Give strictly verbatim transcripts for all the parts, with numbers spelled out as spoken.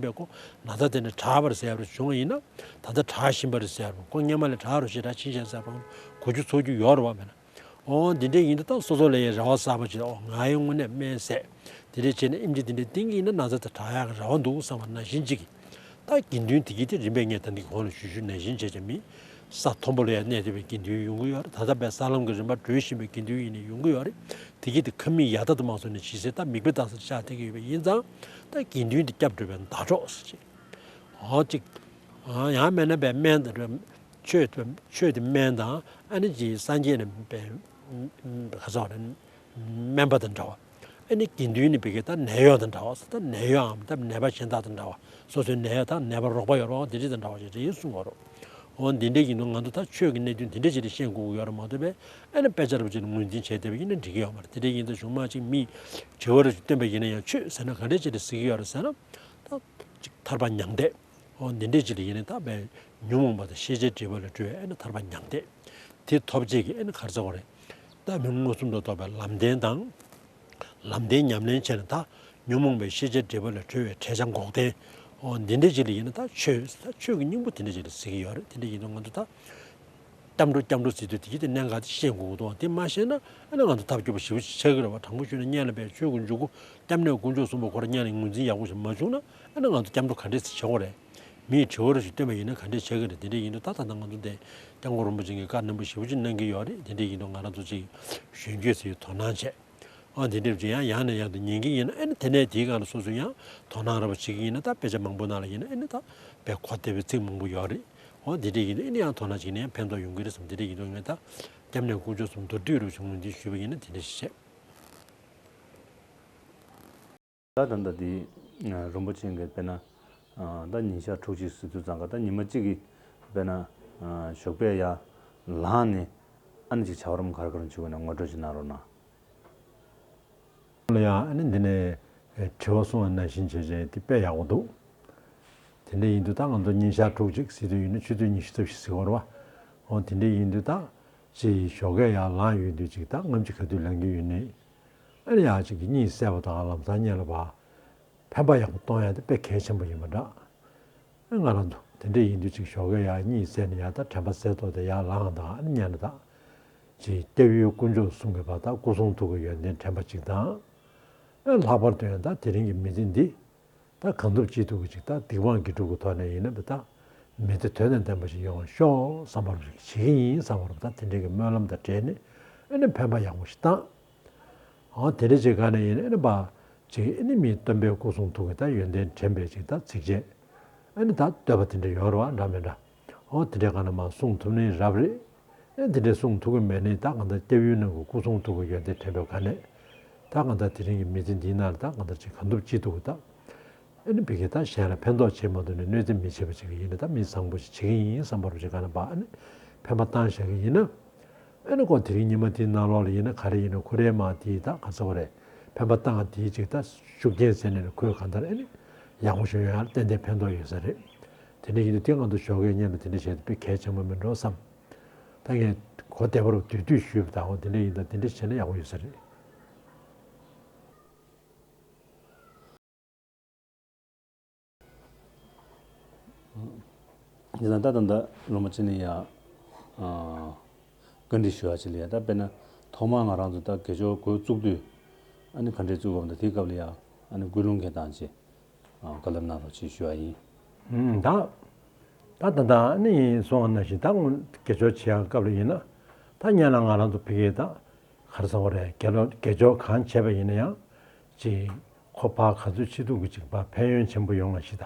པས་ཁོ་ན་ཚ་དེ་ནས་དྲག་པར་ཟེར་བ་བྱུང་བ་ཡིན་ན། ད་ལྟ་དྲག་བཞིན་པ་རེད་ཟེར་བ། ཁོ་སྔོན་མ་ལས་དྲག་རུ་ཞེ་དྲག་ཕྱིན་ཤག་ཟེར་བ་གོ་རྒྱུ་ཚོར་རྒྱུ་ཡོད་རེད་བ་མེད་ན། འོ་འདི་འདྲ་ཡིན་དུས་ད་སོ་སོ་ལ་ཡང་རེ་བ་གསར་པ་ཅིག་འོ་ང་ཡང་དངོས་གནས་སྨན་ཟས་དེ་འདྲ་བྱས་ནས་ཨེམ་ཆི་དེ་འདྲ་བསྟེན་གྱི་ཡིན་ན་ན་ཚ་དེ་དྲག་ཡག་གི་རེ་བ་འདུག་བསམ་པ་ནང་བཞིན་ཅིག་ད་དགེ་འདུན་དེ་གྱིས་དེ་རིམ་པས་ངས་ད་འདི་གོང་ལ་ཞུས་ཞུས་ནང་བཞིན་བྱས་ཀྱང་མི་ས་མཐོན་པོ་ལ་ཡང་གནས་བསྡད་པའི་དགེ་འདུན་ཡོང་གི་ཡོད་རེད། ད་ལྟ་བའི་ས་ལམ་གྱི་རིམ་པ་བགྲོད་བཞིན་པའི་དགེ་འདུན་ཡིན་ནའི་ཡོང་གི་ཡོད་རེད། དེ་གྱིས་དེ་ཁ་མིག་ཡར་ལྟ་དུ་མ་སོང་ནས་ཇི་སྲིད་ད་མིག་དཔེ་ལྟ་ས་ཆགས་བསྡད་ཀྱི་ཡོད་པ་ཡིན་ཙང་། ད་དགེ་འདུན་དེ་སྐྱབས་བགྲོད་པའི་ཟླ་གྲོགས་ཟེར་ཅིག་འོ་ཅིག་ཡང་མེད་ན་བའི་སྨན་དང་། ཆོས་དེ་ཆོས་དེ་སྨན་དང་ཨ་ནི་ཅིག་སངས་རྒྱས་ནས་བའི་ག་ཚོད་རེད། སྨན་པ་དང་འདྲ་བ། ཨ་ནི་དགེ་འདུན་ནི་བི་གེ་ད་ནད་གཡོག་དང་འདྲ་བ། ད་ནད་གཡོག་འམ་ད་ནད་པ་གཞན་དག་དང་འདྲ་བ། སོ་སོའི་ནད་གཡོག་དང་ནད་པ་རོགས་པ་ཡོད་རོགས་འདི་འདྲ་དང་འདྲ་བ་ཞིག་རེད་གསུང་གོ་རོགས། འོ་འདི་འདྲའི་ཡིན་དུས་ང་ཚོ་ད་ཆོས་ཀྱི་གནད་དོན་འདི་འདྲ་ཅིག་ལ་ཤེས་དགོས་ཀྱི་ཡོད་རེད་མ་གཏོགས་པས་ཨ་ནི་དཔེ་ཆ་རུ་ཅིག་ལ་ངོས་འཛིན་བྱས་བསྡད་པ་ཡིན་ན་འགྲིག་གི་ཡོད་མ་རེད། དེ་འདྲའི་ཡིན་དུས་གཞུང་མང་ཅིག་མིས་དྲི་བ་རུ་ཅིག་བཏོན་པ་ཡིན་ན་ཡང་ཆོས་ཟེར་ན་ག་འདྲ་ཅིག་ལ་ཟེར་གྱི་ཡོད་རེད་ཟེར་ན། ད་ཅིག་ཐར་པ་མྱང་འདས། འོ་འདི་འདྲའི་ཅིག་ལ་ཡིན་ན་ད་བའི་ཉོན་མོངས་པ་དང་ཤེས་བྱའི་སྒྲིབ་པ་ལས་གྲོལ་བའི་ཨ་ནི་ཐར་པ་མྱང་འདས། དེ་ཐོབ་བྱེད་ཀྱི་ཨ་ནི་ག་རེ་ཟེར་དགོས་རེད། ད་མི་མངོན་སུམ་དུ་རྟོགས་པའི་ལམ་བདེན་དང་། ལམ་བདེན་ཉམས་ལེན་བྱས་ནས་ད་ཉོན་མོངས་པའི་ཤེས་བྱའི་སྒྲིབ་པ་ལས་གྲོལ་བའི་འཕྲལ་བྱ་འགོག་བདེན། འོ་འདི་འདྲའི་ཅིག་ལ་ཡིན་ན་ད་ཆོས་ད་ཆོས་ཀྱི་སྙིང་པོ་དེ་འདྲ་ཅིག་ལ་ཟེར་གྱི་ཡོད་རེད། དེ་འདྲ་ཡིན་དུས་ང་ཚོ་ད་སྐྱབས་འགྲོ་སྐྱབས་འགྲོ་ཟེར་དུས་དེ་གྱིས་དེ་གནད་འགག་དེ་ཤེས་དགོས་ཀྱི་འདུག་དེ་མ་ཤེས་ན་ཨ་ནི་ང་ཚོ་ཐབས་སྐྱོ་པོ་ཞེ་པོ་ཅིག་ཆགས་ཀྱི་རེད་བ། དྲང་པོ་ཞུས་ན་སྔོན་ལ་བའི་ཆོས་ཀྱི་འཇུག་སྒོ་སྐྱབས་གནས་དཀོན་མཆོག་གསུམ་པོ་ཁོ་རང་སྔོན་ལ་ངོས་འཛིན་ཡག་པོ་ཞིག་མ་བྱུང་ན་ཨ་ནི་ང་ཚོ་སྐྱབས་འགྲོ་ག་འདྲས་སེ་བྱེད་དགོས་རེད། མིས་དྲི་བ་རུ་ཞིག་བཏོན་པ་ཡིན་ན་ག་འདྲས་བྱེད་ཀྱི་རེད། དེ་འདྲས་ཡིན་དུས་ད་ད་ལྟ་ང་ཚོ་འདི་སྐྱབས་མགོན་རིན་པོ་ཆེ་གིས་བཀའ་ནན་པོ་ཞེ་པོ་ཅིག་གནང་གི་ཡོད་རེད། དེ་འདྲས་ཡིན་དུས་ང་རང་ཚོ་ཅིག་གཞོན་སྐྱེས་ཚོས་དོ་སྣང་བྱས། ཨ་འདི་འདྲས་ཅིག་ཡང་ཡང་ནས་ཡང་དུ་ཉན་གྱི་ཡིན་ན་ཨ་ནི་དེ་ནས་དེའི་སྒང་ལ་སོ་སོས་ཡང་དོ་སྣང་ར་བ་བྱེད་ཀྱི་ཡིན་ན་ད་དཔེ་ཆ་མང་པོ་ནང་ལ་ཡིན་ན་ཨ་ནི་ད་དཔེ་གོ་བདེ་བའི་ཚིག་མང་པོ་ཡོད་རེད། ཨོ་འདི་འདྲས་ཡིན་དུས་ཨ་ནི་ཡང་དོ་སྣང་བྱེད་ནས་ཡང་ཕན་ཐོགས་ཡོང་གི་རེད་བསམ། དེ་འདྲས་ཡིན་དུས་ངས་ད་སྐྱབས་གནས་དཀོན་མཆོག་གསུམ་མདོར་བསྡུས་རུ་ཞིག་ངོས་འཛིན་ཞུས་པ་ཡིན་ན་དེ་འདྲས་ཞིག་བྱས། ད་ད་ལྟ་འདི་རིན་པོ་ཆེ་གིས་དཔེར་ན་ད་ཉིན་ཞག་དྲུག་ཅིག་ཟེར་དུས་ཙང་ཀ་ད་ཉི་མ་གཅིག་གི་དཔེར་ན་ཞོགས་པའི་ཡར་ལངས་ནས་ཨ་ནི་ཅིག་བྱ་བ་རམ་ག་རེ་ག་རེ་བྱེད་དགོས་ན་ངོ་སྤྲོད་ཅིག་གནང་རོགས་གནང་། ལ་ཡང་ཨ་ནི་འདི་ནས་དྲི་བ་གསུངས་པ་ནང་བཞིན་བྱས་བྱས་དེ་དཔེ་ཡག་པོ་འདུག་དེ་འདྲ་ཡིན་དུས་ད་ང་ཚོ་ཉིན་ཞག་དྲུག་ཅིག་ཟེར་དུས་ཡིན་ན་ཆུ་ཚོད་ཉི་ཤུ་རྩ་བཞི་ཟེར་བ་རེད་བ། འོ་དེ་འདྲ་ཡིན་དུས་ད་ཅིག་ཞོགས་ཀས་ཡར་ལངས་ཡོང་དུས་ཅིག་ད་སྔ་ཕྱི་ག་དུས་ལངས་ཀྱི་ཡོད་ནའི། ཨ་ནི་ཡང་ཅིག་གི་གཉིད་སད་པ་དང་ལམ་སང་སྔོན་ལ་བ། ཕན་པ་ཡག་པོ་གཏོང་ཡ་དེ་དཔེ་གལ་ཆེན་པོ་ཡིན་པ་འདྲ། ཨ་ང་རང་ཚོ་དེ་འདྲ་ཡིན་དུས་ཅིག་ཞོགས་ཀས་ཡར་གཉིད་སད་ནས་ཡར་ད་དྲན་པ་གསལ་ཐོག་དེ་ཡར་ལངས་དང་ཨ་ནི་སྔོན་ལ་ད། ཅིག་སྐྱབས་ཡུལ་དཀོན་མཆོག་གསུམ་གྱི་བ་ད་སྐུ་གསུང་ཐུགས་ཀྱི་ཡོན་ཏན་དྲན་པ་ཅིག་དང་། ཨ་ལྷག་པར་དུ་ཡང་ད་དེ་རིང་གི་མི་ཚེ་འདི། ད་གང་ཐུབ་ཅི་ཐུབ་ཀྱིས་ཅིག་ད་སྡིག་དབང་དགེ་སྒྲུབ་ཀྱི་ཐོག་ནས་ཡིན་ན་བས་ད་མི་ཚེ་དོན་དང་ལྡན་པ་ཞིག་ཡོང་བ་ཤོག་བསམ་པ་རུ་ཞིག་བྱེད་ཀྱི་ཡིན་བསམ་པ་རུ་ད་དེ་འདྲའི་གི་སྨོན་ལམ་དང་འབྲེལ་ནས་ཨ་ནི་ཕན་པ་ཡག་པོ་ཞིག་བཏང་། འོ་དེ་འདྲ་ཅིག་ག་ནས་ཡིན་ན་ཨ་ནི་པ་ཅིག་ཨ་ནི་མིའི་སྟོན་པའི་སྐུ་གསུང་ཐུགས་ཀྱི་ད་ཡོན་ཏན་དྲན་པའི་ཅིག་ད་ཚིགས་བཅད་ཨ་ནི་ད་བསྟོད་པ་དེ་འདྲ་ཡོད་རེད་བ་འདྲ་མི་འདྲ། འོ་དེ་འདྲའི་ག་ནས་མ་གསུང་ཐུབ་ནི་རབ་རེད། ཨེ་འདི་འདྲའི་གསུང་ཐུབ་ཀྱི་མེད་ནའི་ད་གང་ལྟར་སྐྱབས་ཡུལ་ནང་གི་སྐུ་གསུང་ཐུགས་ཀྱི་ཡོན་ཏན་དྲན་པའི་སྒང་ནས། ད་གང་ལྟར་དེ་རིང་གི་མི་ཚེ་འདིའི་ནང་ལ་ད་གང་ལྟར་ཅིག་གང་ཐུབ་ཅི་ཐུབ་ཀྱིས་ད། ཨེ་ནི་བི་གེ་ད་གཞན་ལ་ཕན་ཐོགས་བྱེད་མ་ཐུབ་ནས་གནོད་འཚེ་མི་བྱེད་པ་ཅིག་ཡིན་ན་ད་མི་བཟང་པོ་ཞིག་བྱེད་ཀྱི་ཡིན་བསམ་པ་རུ་ཅིག་ག་ནས་པ་ཨེ་ནི་ཕན་པ་བཏང་བཞག་གི་ཡིན་ན། ཨེ་ནི་ཁོ་དེ་རིང་ཉི་མ་དེའི་ནང་ལོགས་ལ་ཡིན་ན་ག་རེ་ཡིན་ན་ཁོ་རའི་མ་དེའི་ད་ག་ཚོད་རེད་ཕན་པ་བཏང་དེའི་ཅིག་ད་ཤུགས་རྐྱེན་ཟེར་ནས་ཁོས་གང་ལྟར་ཨེ་ནི་ཡག་པོ་ཞིག་ཡོང་ཡ་ཏན་ཏན་ཕན་ཐོགས་ཡོད་ས་རེད། དེ་འདྲ་ཡིན་དུས་དེ་ང་ཚོ་ཞོགས་ཀའི་སྔོན་ལ་དེ་འདྲ་བྱས་ཏེ་དཔེ་གལ་ཆེན་པོ་མིན་འགྲོ་བསམ། ད་ངས་གོ་བདེ་བ་རུ་བསྡུས་བསྡུས་ཞུས་པ་དང་འོ་དེ་འདྲ་ཡིན་ད་དེ་འདྲ་བྱས་ན་ཡག་པོ་ཡོད་ས་རེད། འདི་ན་ད་ད་ད་རིན་པོ་ཆེ་ནས་ཡ། བཀའ་འདྲི་ཞུ་བ་ཅིག་ལ་ཡ་ད་དཔེར་ན་ཐོག་མར་ང་རང་ཚོ་ད་དགེ་སྦྱོར་འགོ་བཙུགས་དུས་ཨ་ནི་ག་འདྲས་བཙུགས་དགོས་འདུག་དེའི་སྐབས་ལ་ཡ་ཨ་ནི་ཀུན་སློང་གི་སྟངས་ཅིག་བཀའ་སློབ་གནང་རོགས་ཅེས་ཞུ་བ་ཡིན། ད་ད་ད་ནི་སོང་བ་ནང་བཞིན་ད་དགེ་སྦྱོར་བྱེད་ཡག་སྐབས་ལ་ཡིན་ན་ད་སྔོན་ལ་ང་རང་ཚོ་ཕ་གིའི་ད་ག་རེ་ཟེར་བ་རེད་དགེ་སློབ་དགེ་སྦྱོར་གང་བྱས་པ་ཡིན་ན་ཡང་ཅིག་ཁོ་ཕར་ག་ཚོད་ཅི་ཐུབ་ཀྱི་ཅིག་ཕར་ཕན་ཡོན་ཆེན་པོ་ཡོང་བ་ཞིག་ད་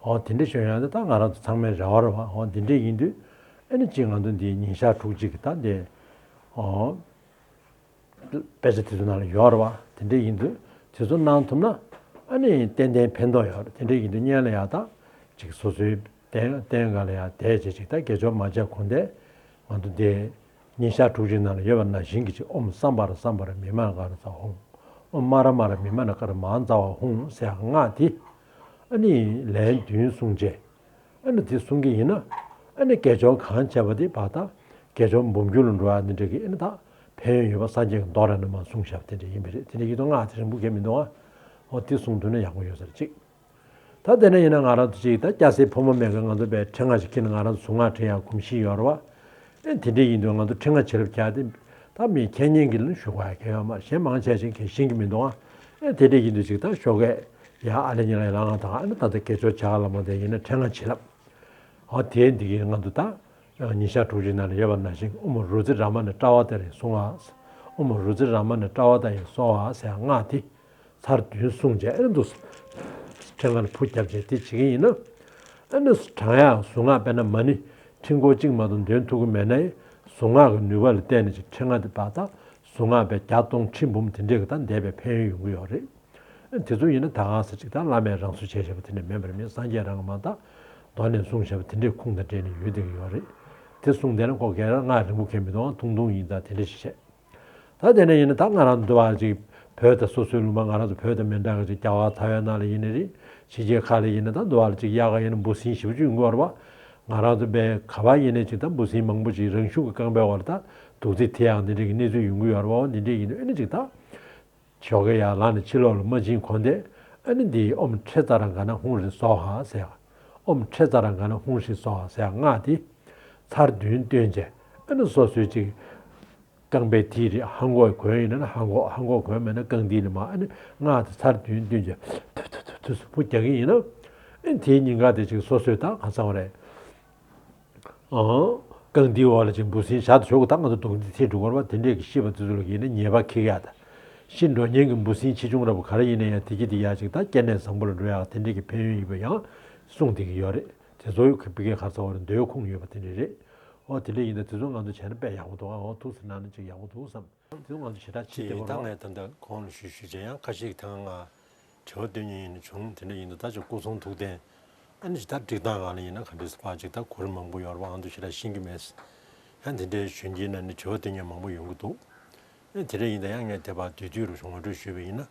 འོ་དེ་འདྲ་ཞིག་ཡོང་ཡག་ད་ད་ང་རང་ཚོ་ཚང་མའི་རེ་བ་རེད་བ། འོ་དེ་འདྲ་ཡིན་དུས་ཨ་ནི་ཅིག་ང་ཚོ་འདི་ཉིན་ཞག་དྲུག་ཅིག་གི་ད་འདི་འོ། དཔེ་ཆ་དེ་ཚོ་ནང་ལ་ཡོད་རེད་བ། དེ་འདྲ་ཡིན་དུས་དེ་ཚོ་གནང་ཐུབ་ན་ཨ་ནི་ཏན་ཏན་ཕན་ཐོགས་ཡོད་རེད། དེ་འདྲ་ཡིན་དུས་སྔོན་ལ་ཡ་ད་ཅིག་སོ་སོའི་རྟེན་རྟེན་སྒང་ལ་ཡ་བསྡད་བྱས་ཅིག་ད་དགེ་སྦྱོར་མ་བྱས་གོང་དེ་ང་ཚོ་དེ་ཉིན་ཞག་དྲུག་ཅིག་ནང་ལ་ཡོད་པ་ནང་བཞིན་གྱི་ཅིག་ཨོཾ་སམྦྷ་ར་སམྦྷ་ར་མི་མ་ག་ར་ཙ་ཧཱུྃ། ཨོཾ་མ་ར་མ་ར་མི་མ་ན་ཀ་ར་མ་ཙ་བ་ཧཱུྃ་ཟེར་ཡག་སྔགས་དེ་ཨ་ནི་ལན་བདུན་གསུངས་རྗེས། ཨ་ནི་དེ་གསུང་གི་ཡིན་ན། ཨ་ནི་དགེ་སྦྱོར་གང་བྱས་པ་དེ་བར་དག་དགེ་སྦྱོར་འབུམ་འགྱུར་ལ་འགྲོ་བ་འདི་འདྲ་གི་ཨ་ནི་ད་ཕན་ཡོན་ཡོད་པ་སངས་རྒྱས་ཀྱི་མདོ་ར་ནས་མར་གསུངས་བཞག་པ་དེ་འདྲ་ཡིན་པ་རེད། དེ་འདྲ་ཡིན་དུས་སྔགས་དེ་རིང་པོ་གས་མི་འདུག་ཨ། འོ་དེ་གསུང་ཐུབ་ན་ཡག་པོ་ཡོད་ས་རེད་གཅིག་ད་དེ་ནས་ཡིན་ན་ང་རང་ཚོ་ཅིག་ད་སྐྱ་སེར་ཕོ་མོ་མེད་མཁན་ང་ཚོ་པའི་ཕྲེང་བ་ཞིག་ཁྱེར་ནས་ང་རང་ཚོ་གཟུངས་སྔགས་འབྲི་ཡག་གོམས་གཤིས་ཡོད་རེད་བ། ཨེ་དེ་འདྲ་ཡིན་དུས་ང་ཚོ་ཕྲེང་བ་བྱིན་རླབས་རྒྱག་དེ་ད་མི་མཁས་སྙན་གྱི་ལ་ཞུ་དགོས་ཡ་གལ་ཡོད་མ་རེད། གཞན་མང་ཆེ་ཞིག་གིས་ཤེས་ཀྱི་མི་འདུག་ཨ། ཨེ་དེ་འདྲ་ཡིན་དུས་ཅིག་ད་ཞོགས་ཀས་ཡ་ཨ་ལེ་ཉི་ལ་ཡ་ལ་ང་དང་ཨ་ནི་ད་ལྟ་དགེ་སྦྱོར་བྱ་ག་ལ་མ་དེ་ཡིན་ན་ཕྲེང་བ་བྱིན་རླབས། ཨོ་དེ་འདི་གི་ང་ཚོ་ད་ཉིན་ཞག་དྲུག་ཅུའི་ནང་ལ་ཡོད་པ་ནང་བཞིན་ཨོཾ་རོ་ཙི་རཱ་མ་ཎི་པྲ་ཝརྟ་རེ་གསུང་བ། ཨོཾ་རོ་ཙི་རཱ་མ་ཎི་པྲ་ཝརྟ་ཡེ་སྭཱ་ཧཱ་ཟེར་ཡ་སྔགས་དེ། ཚར་བདུན་གསུངས་རྗེས་ཨེ་འདུག་ཕྲེང་བ་ལ་ཕུ་བརྒྱབ་རྗེས་དེ་བྱེད་ཀྱི་ཡིན་ན། ཨེ་ནི་བགྲང་ཡག་གཟུངས་སྔགས་དཔེར་ན་མ་ཎི་ཕྲེང་སྐོར་གཅིག་མ་གཏོགས་འདོན་ཐུབ་ཀྱི་མེད་ན་ཡང་གཟུངས་སྔགས་ཀྱི་ནུས་པ་ལ་བརྟེན་ནས་ཅིག་ཕྲེང་བ་དེ་བར་ཐག་གཟུངས་སྔགས་པའི་བརྒྱ་སྟོང་ཁྲི་འབུམ་དེ་འདྲས་ཀྱི་ད་འདས་པའི་ཕན་ཡོན་ཡོང་གི་ཡོད་རེད། ཨེ་དེ་ཚོ་ཡིན་ན་ད་ག་ས་ཅིག་ད་བླ་མས་རང་གསོལ་བྱས་བཞག་པ་དེ་འདྲས་མེད་པར་མི་སངས་རྒྱས་རང་གི་མ་དག་གདོད་ནས་གསུངས་བཞག་པ་དེ་འདྲས་ཁུངས་དང་འབྲེལ་ནས་ཡོད་བསྡད་ཀྱི་ཡོད་རེད། དེ་གསུངས་བསྡད་ན་ཁོ་ག་རེ་སྔགས་རིང་པོ་གང་མི་འདུག་ཨང་ཐུང་ཐུང་ཡིན་ཙང་དེ་འདྲས་ཞིག་བྱས། ད་དེ་ནས་ཡིན་ན་ད་ང་རང་ཚོ་འདི་བར་ཅིག་བོད་དང་སོ་སོའི་ལུང་པ་ང་རང་ཚོ་བོད་དང་མི་འདྲ་གི་ཅིག་རྒྱ་གར་ཚ་བའི་ནང་ལ་ཡིན་ནི་རེད། ཕྱི་རྒྱལ་ཁག་ལ་ཡིན་ན་ད་འདི་བར་ཅིག་དབྱར་ཁ་ཡིན་ན་འབུ་སྲིན་ཞེ་པོ་ཅིག་ཡོང་གི་ཡོད་རེད་བ། ང་རང་ཚོ་བའི་ག་བ་ཡིན་ནའི་ཅིག་ད་འབུ་སྲིན་མང་པོ་ཅིག་རང་ཤུགས་ཀྱིས་རྐང་པའི་འོག་ལ་ད་དུག་རྫས་ཐེབས་ཡག་འདི་འདྲ་གི་གནས་ཚུལ་ཡོང་གི་ཡོད་རེད་བ། འདི་འདྲ་ཡིན་དུས་ཨེ་ནི་ཅིག་ད་ཞོགས་ཀས་ཡར་ལངས་ནས་ཕྱི་ལོགས་ལ་མ་ཕྱིན་གོང་དེ་ཨེ་ནི་འདི་ཨོཾ་ཏྲེ་ཙ་ར་ག་ན་ཧཱུྃ་ཧྲཱིཿ་སྭཱ་ཧཱ་ཟེར་ཡག་ཨོཾ་ཏྲེ་ཙ་ར་ག་ན་ཧཱུྃ་ཧྲཱིཿ་སྭཱ་ཧཱ་ཟེར་ཡག་སྔགས་དེ་ཚར་བདུན་བཏོན་བྱས་ཨེ་ནི་སོ་སོའི་ཅིག་རྐང་པའི་མཐིལ་རེད། ཧ་མགོ་གོན་ཡིན་ན་ཧ་མགོ་ཧ་མགོ་གོན་མེད་ན་རྐང་མཐིལ་ལ་མར་ཨ་ནི་སྔགས་དེ་ཚར་བདུན་བཏོན་བྱས་ཐུ་ཐུ་ཐུ་ཐུ་སུ་ཕུ་རྒྱག་གི་ཡིན་ན། ཨ་ནི་དེའི་ཉིན་ག་དེ་ཅིག་སོ་སོའི་ད་ག་ཚང་བ་རེད། ཨང་། རྐང་མཐིལ་འོག་ལ་ཅིག་འབུ་སྲིན་བཞག་ཏུ་ཞོག་གི་ད་ང་ཚོ་དུག་མཐིལ་ཐེབས་འགྲོ་གི་རེད་བ། དེ་འདྲས་ཀྱི་ཤི་བ་དེ་ཚོ་ལ་ཡིན་ན་ཉེས་པ་འཁྱེར་ཡག་ད། ཤི་འགྲོ་མཁན་གྱི་འབུ་སྲིན་ཆེ་ཆུང་འདྲ་པོ་ག་རེ་ཡིན་ན་ཡང་དེ་གི་དེ་ཡག་ཅིག་ད་སྐྱེ་གནས་བཟང་པོ་ལ་འགྲོ་ཡག་དེ་འདྲས་ཀྱི་ཕན་ཡོན་ཡོད་པ་ཡང་གསུངས་བསྡད་ཀྱི་ཡོད་རེད། དེ་ཚོ་ཡོད་ཁ་པི་ཀའི་ཁར་ཚ་བ་རེད། འདོད་ཁུངས་ཡོད་པ་དེ་འདྲས་རེད། ཨོ་དེ་འདྲ་ཡིན་ན་དེ་ཚོ་ང་ཚོ་བྱས་ན་དཔེ་ཡག་པོ་འདུག་ཨ་ཨོ་ཐུགས་སུ་གནང་ན་ཅིག་ཡག་པོ་འདུག་བསམ། དེ་ཚོ་ང་ཚོ་ཞེ་དྲག་བྱེད་ཀྱི་བདེ་ད་པོ་རེད། ངས་ད་ལྟ་གོང་ལ་ཞུས་ཞུས་བྱས་ཡང་ཁ་ཤས་ཀྱིས་ད་ང་དྲི་བ་བཏོན་མཁན་ཡིན་ན་བྱུང་། དེ་འདྲ་ཡིན་དུས་ད་ཅིག་སྐུ་གསུང་ཐུགས་རྟེན་ཨ་ནི་ཅིག་ད་སྒྲིག་སྟངས་སྒང་ལ་ཡིན་ན་ག་འདྲས་སེ་ཕར་ཅིག་ད་གོ་རིམ་མང་པོ་ཡོད་རེད་བ། ང་ཚོ་ཞེ་དྲག་ཤེས་ཀྱི་མེད། ཡང་དེ་འདྲའི་གཞོན་སྐྱེས་ནང་ནས་དྲི་བ་བཏོན་མཁན་མང་པོ་ཡོང་གི་འདུག་ཨ་ནི་དེ་འདྲ་ཡིན་ད་ཡང་ངས་དེ་བར་དུས་དུས་རུ་ངོ་སྤྲོད་ཞུས་པ་ཡིན་ན།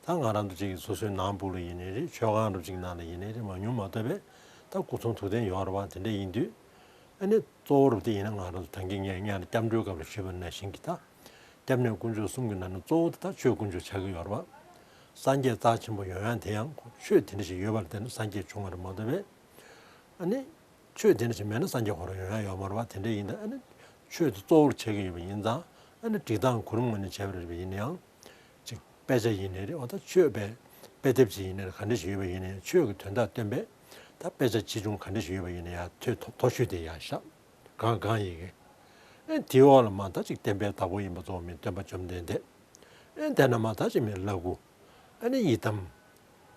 ད་ང་རང་ཚོ་ཅིག་སོ་སོའི་ནང་སྦུག་ལ་ཡིན་ནའི་རེད། མཆོད་ཁང་རུ་ཅིག་ནང་ལ་ཡིན་ནའི་རེད། མང་ཉུང་མ་གཏོགས་པའི་ད་སྐུ་གསུང་ཐུགས་རྟེན་ཡོད་རེད་བ། དེ་འདྲ་ཡིན་དུས་ཨ་ནི་གཙོ་བོ་རུ་དེ་ཡིན་ན་ང་རང་ཚོ་ད་གིན་ངས་སྔོན་ལ་སྐྱབས་འགྲོའི་སྐབས་ལ་ཞུས་པ་ནང་བཞིན་གྱི་ད་སྐྱབས་གནས་དཀོན་མཆོག་གསུམ་གྱི་ནང་ནས་གཙོ་བོ་དེ་ད་ཆོས་དཀོན་མཆོག་ཆགས་ཀྱི་ཡོད་རེད་བ། སངས་རྒྱས་རྩ་ཆེན་པོ་ཡོང་ཡག་དེ་ཡང་ཆོས་དེ་འདྲ་ཞིག་ཡོད་པ་ལ་བརྟེན་ནས་སངས་རྒྱས་བྱུང་བ་རེད་མ་གཏོགས་པའི་ཨ་ནི། ཆོས་དེ་འདྲ་ཞིག་མེད་ན་སངས་རྒྱས་ཁོ་རང་ཡོང་ཡག་ཡོད་མ་རེད་བ། དེ་འདྲ་ཡིན་ད་ཨ་ནི་ཆོས་དེ་གཙོ་བོར་བྱེད་ཀྱི་ཡོད་པ་ཡིན་ཙང་ཨ་ནི་སྒྲིག་སྟངས་གོ་རིམ་ངོས་ནས་བྱས་པ་རེད་པ་ཡིན་ན་ཡང་། ཅིག་དཔེ་ཆ་ཡིན་ནའི་རེད། འོ་ད་ཆོས་པའི་དཔེ་དེབ་ཅིག་ཡིན་ནའི་རེད། ག་འདྲ་ཞིག་ཡོད་པ་ཡིན་ནའི་ཆོས་ཀྱི་དོན་དག་སྟོན་པའི་ད་དཔེ་ཆ་ཆེ་ཆུང་ག་འདྲ་ཞིག་ཡོད་པ་ཡིན་ནའི་ཡང་ཐོ་ཐོ་ཤོས་དེ་ཡར་བཞག་གང་གང་ཡིན་གྱི། ཨེ་དེའི་འོག་ལ་མར་ད་ཅིག་བསྟན་པའི་བདག་པོ་ཡིན་པ་གཙོ་བོ་མི་སྟོན་པ་བཅོམ་ལྡན་འདས། ཨེ་དེ་ནས་མར་ད་ཅིག་མི་བླ་སྐུ། ཨ་ནི་ཡི་དམ།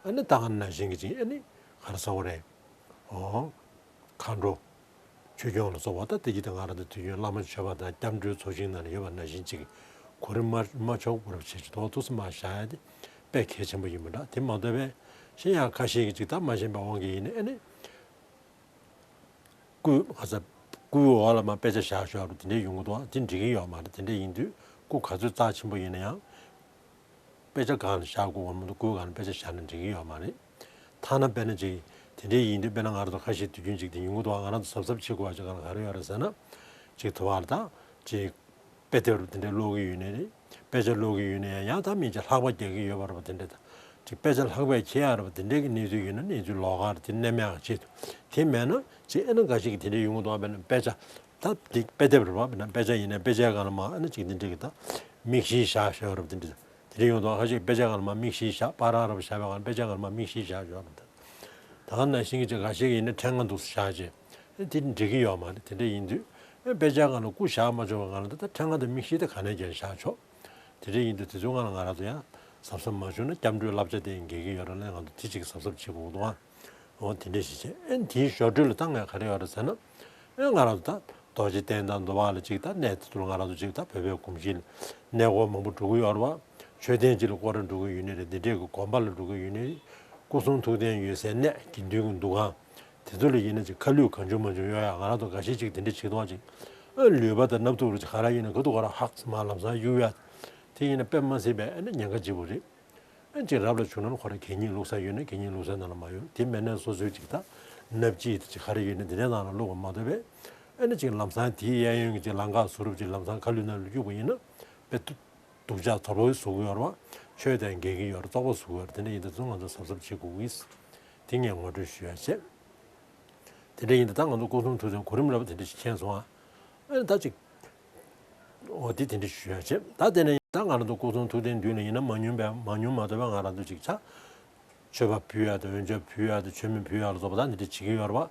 ཨ་ནི་ད་ག་ནང་བཞིན་གྱི་ཅིག་ཨ་ནི་ག་རེ་ཟེར་དགོས་རེད། ཨོ། མཁའ་འགྲོ། ཆོས་སྐྱོང་ལ་སོགས་པ་ད་དེ་གྱི་ད་ང་རང་ཚོ་དུས་རྒྱུན་བླ་མ་མཆོད་པ་དང་སྐྱབས་འགྲོའི་ཚོགས་ཞིང་ནང་ལ་ཡོད་པ་ནང་བཞིན་ཅིག་གོ་རིམ་མ་མ་ཆོག་པར་བྱེད་ཅིག་ཐོག་ཐུགས་སུ་མ་བཞག་ཡ་དེ་དཔེ་གལ་ཆེན་པོ་ཡིན་པ་འདྲ། དེ་མ་གཏོགས་པའི་གཞན་ཡང་ཁ་ཤས་ཀྱིས་ཅིག་ད་མ་ཤེས་པའི་དབང་གིས་ཡིན་ནའི་ཨ་ནི། སྐུ་ཁ་ས་སྐུའི་འོག་ལ་མར་དཔེ་ཆ་བཞག་ཤོག་རུ་དེ་འདྲས་ཡོང་གི་འདུག་ཨ། དེ་འགྲིག་གི་ཡོད་མ་རེད། དེ་འདྲས་ཡིན་དུས་སྐུ་ག་ཚོད་རྩ་ཆེན་པོ་ཡིན་ན་ཡང་། དཔེ་ཆ་སྒང་ལ་བཞག་དགོས་པ་མ་གཏོགས་སྐུའི་སྒང་ལ་དཔེ་ཆ་བཞག་ན་འགྲིག་གི་ཡོད་མ་རེད། ཐ་ན་དཔེར་ན་ཅིག་དེ་འདྲས་ཡིན་དུས་དཔེར་ན་ང་རང་ཚོ་ཁ་ཤས་དུས་རྒྱུན་ཅིག་དེ་ཡོང་གི་འདུག་ཨ། ང་རང་ཚོ་གཟབ་གཟབ་བྱེད་དགོས་པ་ཅིག་སྒང་ལ་ག་རེ་ཡོད་རེད་ཟེར་ན། ཅིག་ཐུབ་པ་ལ་ད་ཅིག་དཔེ་དེབ་དེ་འདྲ་ཀློག་གི་ཡོད་ནའི་རེད། དཔེ་ཆ་ཀློག་གི་ཡོད་ནའི་ཡང་ད་མིན་ཅིག་ལྷག་པ་རྒྱག་གི་ཡོད་པ་རེད་པ། དེ་འདྲ་ད་ཅིག་དཔེ་ཆ་ལྷག་པའི་ཁྱེར་ཡག་རེད་པ། དེ་འདྲའི་གི་གནས་ཚུལ་ཡོད་ན་གནས་ཚུལ་ལོགས་ཀ་རེད། དེ་གནས་མེད་ཡག་ཆེད་དུ། དེ་མེད་ན་ཅིག་ཨེ་ན་འགའ་ཞིག་གིས་དེ་འདྲ་ཡོང་གི་འདུག་ཨ། དཔེར་ན་དཔེ་ཆ་ད་འདི་དཔེ་དེབ་རེད་པ། དཔེར་ན་དཔེ་ཆ་ཡིན་ནའི་དཔེ་ཆའི་སྒང་ལ་མར་ཨེ་ན་ཅིག་འདི་འདྲ་གི་ད་མིག་ཤེལ་བཞག་བཞག་རེད་པ། དེ་འདྲ་དེ་འདྲ་ཡོང་གི་འདུག་ཨ། ཁ་ཤས་དཔེ་ཆའི་སྒང་ལ་མར་མིག་ཤེལ་བཞག་པ་ར་ར་བཞག་པའི་སྒང་ལ་དཔེ་ཆའི་སྒང་ལ་མར་མིག་ཤེལ་བཞག་བཞག་རེད་པ། ད་ག་ནང་བཞིན་གྱི་ཅིག་འགའ་ཞིག་གིས་ཡིན་ན་ཕྲེང་བ་འདུག་སེ་བཞག་བྱས། དེ་འགྲིག་གི་ཡོད་མ་རེད། དེ་འདྲ་ཡིན་དུས་ཨེ་དཔེ་ཆའི་སྒང་ལ་སྐུ་བཞག་མ་ཆོག་པའི་སྒང་ལ་ད་ལྟ་ཕྲེང་བ་དང་མིག་ཤེལ་དེ་ག་ནས་ཀྱང་བཞག་ཆོག་དེ་འདྲ་ཡིན་དུས་དེ་ཚོའི་སྒང་ལ་ང་རང་ཚོ་ཡང་གཟབ་གཟབ་མ་བྱུང་ན་སྐྱབས་འགྲོའི་བསླབ་བྱ་དེ་ཡང་འགལ་གྱི་ཡོད་རེད་ལབ་ང་ཚོ་དེ་གཅིག་གཟབ་གཟབ་བྱེད་དགོས་འདུག་ཨ། འོ་དེ་འདྲ་ཞིག་བྱས། ཨེ་དེའི་ཞོར་འཕྲོས་ལ་ད་ངས་ག་རེ་ཡོད་རེད་ཟེར་ན། ཨེ་ང་རང་ཚོ་ད་རྡོ་རྗེ་གདན་དང་འདུལ་བ་ལ་ཅིག་ད་གནས་དེ་ཚོ་ལ་ང་རང་ཚོ་ཅིག་ད་བོད་པའི་གོམས་གཤིས་ལ་གནས་སྐོར་མང་པོ་འགྲོ་གི་ཡོད་རེད་བ། མཆོད་རྟེན་ཅིག་ལ་སྐོར་ར་འགྲོ་གི་ཡོད་ནའི་རེད། འདི་འདྲས་ཀྱི་དགོན་པ་ལ་འགྲོ་གི་ཡོད་ནའི་རེད། སྐུ་གསུང་ཐུགས་རྟེན་ཡོད་སའི་གནས་དགེ་འདུན་གྱི་འདུ་ཁང་། དེ་ཚོ་ལ་ཡིན་ན་ཅིག་ཁ་བསླུས་གང་བྱུང་མང་བྱུང་གཡོག་ཡ། ང་རང་ཚོ་འགའ་ཤས་ཅིག་དེ་འདྲ་བྱེད་སྟངས་ཅིག་ཨ་ལུས་པ་དང་སྣབས་ཐུག་རུ་ཅིག་ག་ར་ཡིན་ན་ག་དུས་ག་ར་ཧག་མ་ལམ་སང་གཡུག་ཡ། དེ་ཡིན་ན་དཔེ་མ་སྲིད་པའི་ཨ་ནི་ཉེན་ཁ་ཆེ་པོ་རེད། ཨ་ཅིག་རབ་ལ་བྱུང་ན་ཁོ་རང་གད་སྙིགས་བླུགས་ས་ཡོད་ན་གད་སྙིགས་བླུགས་སའི་ནང་ལ་མ་གཡུག་དེ་མེད་ན་སོ་སོའི་ཅིག་ད་སྣབས་སྐྱིལ་དེ་ཅིག་ག་རེ་ཡོད་ན་དེ་འདྲའི་ནང་ལ་བླུགས་པ་མ་གཏོགས་པའི། ཨ་ནི་ཅིག་ལམ་སང་དེའི་གཡས་གཡོན་གྱི་ཅིག་ལམ་ཁ་བཟོ་རུབ་ཅིག་ལམ་སང་ཁ་བསླུས་ནང་ལ་གཡུག་པ་ཡིན་ན་དཔེ་སྡུག་ཅག་དོར་པོ་བཟོ་གི་ཡོད་རེད་བ། ཆོས་དང་འགལ་གྱི་ཡོད་རེད། བཙོག་པ་བཟོ་གི་ཡོད་རེད། དེ་འདྲ་ཡིན་དུས་ཚོ་ང་ཚོ་གཟབ་གཟབ་བྱེད་དགོས་ཀྱི། དེ་ངས་ངོ་སྤྲོད་ཞུ་ཡ་བྱས། དེ་འདྲ་ཡིན་དུས་ད་ང་ཚོ་སྐུ་གསུང་ཐུགས་རྟེན་གོ་རིམ་རབ་དེ་འདྲ་ཞིག་མཁྱེན་སོང་ཨ། ཨ་ནི་ད་ཅིག་འོ་དེ་དེ་འདྲ་ཞུ་ཡ་བྱས། ད་དེ་ནས་ད་ང་རང་ཚོ་སྐུ་གསུང་ཐུགས་རྟེན་མདུན་ལ་ཡིན་ན་མ་ཉུང་བའི་མ་ཉུང་མ་དོ་བའི་ང་རང་ཚོ་ཅིག་ཆ། མཆོད་པ་ཕུལ་ཡ་དང་འོན་ཆབ་ཕུལ་ཡ་དང་མཆོད་མེ་ཕུལ་ཡ་ལ་སོགས་པ་ད་འདི་འདྲ་བྱེད་ཀྱི་ཡོད་རེད་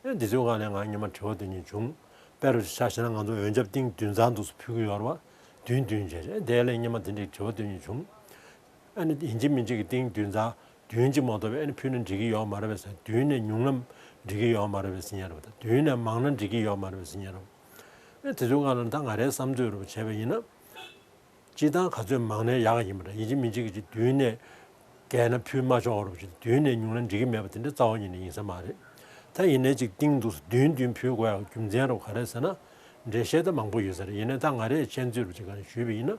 བ། ཨེ་འདི་ཚོའི་སྒང་ལ་ང་སྔོན་མ་དྲི་བ་འདོན་མཁན་བྱུང་། དཔེ་རུ་ཆ་བཞག་ན་ང་ཚོ་འོན་ཆབ་ཏིང་བདུན་ཚར་འདུག་སེ་ཕུལ་གྱི་ཡོད་རེད་བ། བདུན་བདུན་བྱས་རེད། དེ་ལས་སྔོན་མ་འདི་འདྲའི་དྲི་བ་འདོན་མཁན་བྱུང་། ཨ་ནི་ཡིན་གཅིག་མིན་གཅིག་གི་ཏིང་བདུན་ཚར་བདུན་གཅིག་མ་གཏོགས་པའི་ཨ་ནི་ཕུལ་ན་འགྲིག་གི་ཡོད་མ་རེད་པས་ཟེར། བདུན་ནས་ཉུང་ན་འགྲིག་གི་ཡོད་མ་རེད་པས་ཟེར་མཁན་རེད་བ། ད་བདུན་ནས་མང་ན་འགྲིག་གི་ཡོད་མ་རེད་པས་ཟེར་མཁན་རེད་བ། ཨེ་དེ་ཚོའི་སྒང་ལ་ད་ང་རའི་བསམ་ཚོད་རུ་བྱས་པ་ཡིན་ན། སྤྱིར་བཏང་ག་ཚོད་མང་ན་ཡག་ཡིན་པ་འདྲ། ཡིན་གཅིག་མིན་གཅིག་གི་ཅིག་བདུན་ནས་བརྒལ་ན་ཕུལ་མ་ཆོག་པ་རུ་ཅིག་བདུན་ནས་ཉུང་ན་འགྲིག་གི་མེད་པ་དེ་འདྲ་རྩ་བ་ཉིད་ནས་ཡིན་ས་མ་རེད། ད་ཡིན་ནའི་ཅིག་ཏིང་འདུག་སེ་བདུན་བདུན་ཕུལ་དགོས་ཡག་རྒྱུ་མཚན་རུ་ག་རེ་ཟེར་ན། འགྲེལ་བཤད་ད་མང་པོ་ཡོད་ས་རེད། ཡིན་ནའི་ད་ང་རའི་མཁྱེན་ཚོད་རུ་ཅིག་ག་རེ་ཞུས་པ་ཡིན་ན།